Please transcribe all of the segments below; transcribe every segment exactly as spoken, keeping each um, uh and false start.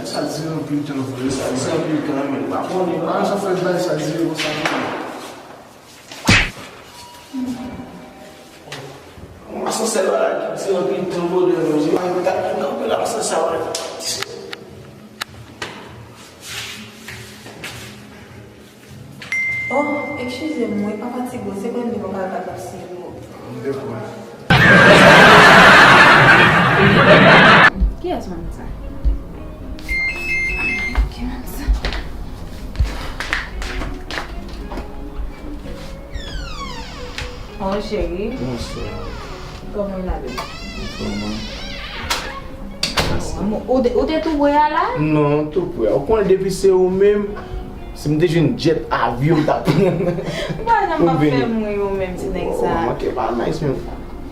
Sa dire anpil tan vre, sa dire anpil tan, men m pa konnen, m pa konn sa fè bay sa dire konsa non. Yon asansè la ki dire anpil tan, bòdè, men se pa yon kat ki kanpe la, asansè a. Oh, eskize m, wi, pa fatige w, se kòm li poko al bat l ap siye pou ou. Kiyès moun sa? Ki moun sa? Oh, cheri. Bonswa. Kòman w ye la, baby? Kòman? Ou te, ou te tou pre a la? Non, tou pre a. Ou konnen depi se ou menm, si m te jwenn jet avyon, m t ap pran. M pa janm p ap fè m ri ou menm ti nèg sa. Oh, manke pa nice menm.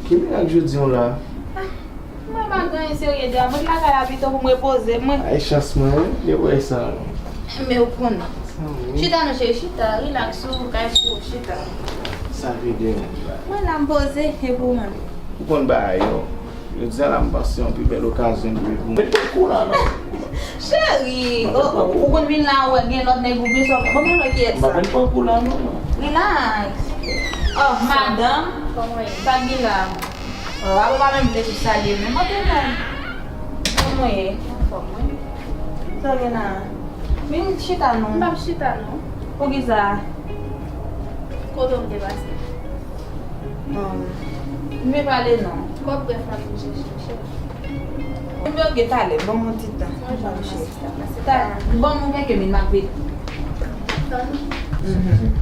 Ki mirak jodi an la? Ah, mwen pa gen anyen serye di a. Mwen t lakay la pito pou m repoze mwen. Ay, chans mwen, wi, de wè sa. Men ou konnen. Chita non cheri, chita, relax ou kay pou ou chita. Sa vle di menm la? Mwen la m poze, e pou ou menm? Ou konn bagay yo. Jodi a la m panse yon pi bèl okazyon dwe pou mwen. Mwen pran kou la non. Cheri, oh, oh, ou konn vin la ou wè gen lòt nèg ou byen sòt. Bon, men lòt kiyès sa? M pa vin pran kou la non. Relax. Oh, madanm. Kòman w ye? Sa k gen la? Oh, apa w pa menm vle sou salye menm. Ok, non. Kòman w ye? Anfòm, wi. Sa w gen la? Vin chita non. M p ap chita non. Poukisa? Kote w te pase? Bon, m vle pale non. Kòb brèf la pou m chèche, chèche. M vle gen talè, ban m yon ti tan. Mwen pa m chèche. Ta, ban m yon kèk minit, m ap vini. Tan. Mhm.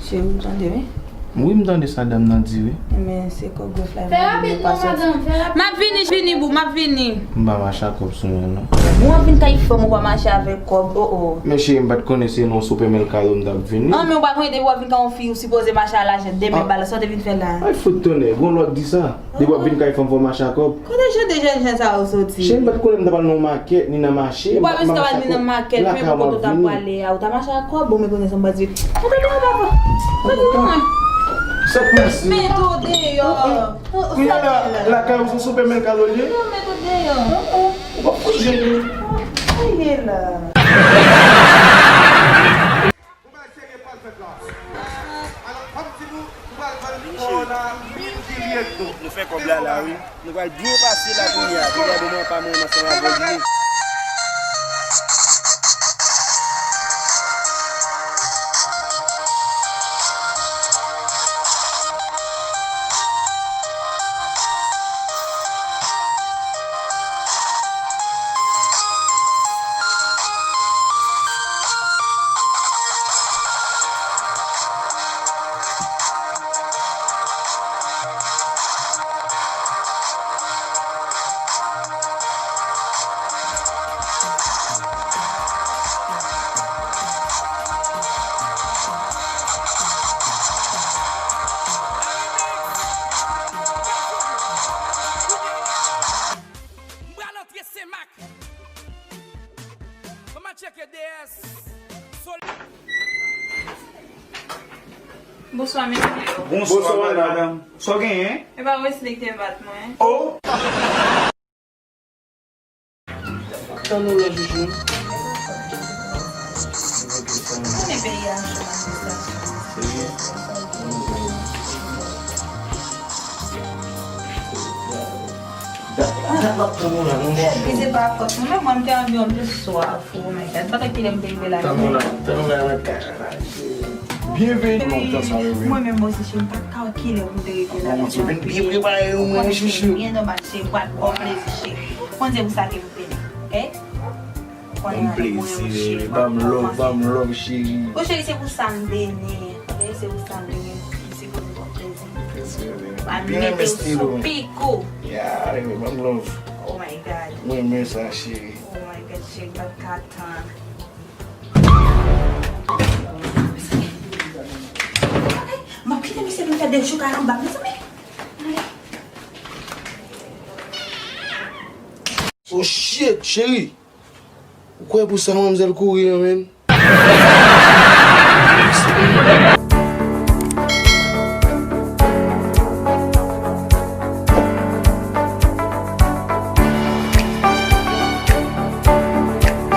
Cheri, ou tande, wi? Wi, m tande sa dam nan di, wi. Men se kòb brèf la. Fè rapid non, madanm, fè rapid. M ap vini, vini, boo, m ap vini. M pa mache ak kòb sou mwen, non. Bon, w ap vin kay fanm ou pa mache avèk kòb, oh, oh. Men cheri, m pa t konnen se nan yon sipèmèkado m t ap vini. An, men ou pa konnen depi w ap vin kay yon fi, ou sipoze mache a lajan de men, ah, bala, sa w te vin fè la? Ay, fout tonnè, gon lòt di sa. Depi w ap vin kay fanm, fò w mache ak kòb. Kote jan de jèn jan sa yo soti? Cheri, m pa t konnen m t ap al nan yon makèt, ni nan mache. Ou pa bezwen t al ni nan makèt, men pou kote w t ap prale a, ou ta mache ak kòb, bon, men konnen sa m pa di. Mete deyò, papa. Mete deyò. Sèt mèsi. Mete w deyò. Kounya la, lakay ou se sipèmèkado l ye? Non, mete w deyò. Ou p ap fout jere. Aye la. Yon bagay serye pral fèt la. Alò, fò m di nou, nou pral vann kò a mil kilye dlo. Nou fè kòb la la, wi. Nou pral byen pase la kounye a. Kounye a, bon, mwen pa mwen ansanm avè l, wi. M pral antre Senmak. Kòman tcheke D S? Sol- Bonswa, mesye. Bonswa, madanm. Sa w genyen? E pa Wesley ki te bat mwen. Oh! Tann ou la, chouchou. Konnen peyi a cho nan sa. Dat, dat m ap tann ou la, non, bon. Li se pa fòt mwen, men mwen, m te anvi yon plis swaf. Oh my God, m pa t wè kilè m te rive la. Tann ou la, tann ou la, mwen ka. Byenveni. Lontan sa yo, wi. Mwen menm osi, cheri, m pa t ka wè kilè pou m te rive la. Bon, ou vin byen prepare, wi, chouchou. Byen nòmal, cheri, m pral ba w plezi, cheri. Konn se pou sa ke m vini, ok? Ban m plezi, ban m love, ban m love, cheri. O cheri, se pou sa m vini, ok? Se pou sa m vini. M sipoze ba w plezi. Plezi, byen mete w sou pik ou. Ya, ale, ban m love. Oh my God. Mwen renmen sa, cheri. Oh my God, cheri, m pa t ka tann. M ap kite misye vin fè de jou kay anba, mezanmi. Oh shit, cheri. Ou kwè pou sa manmzèl kouri an, menn?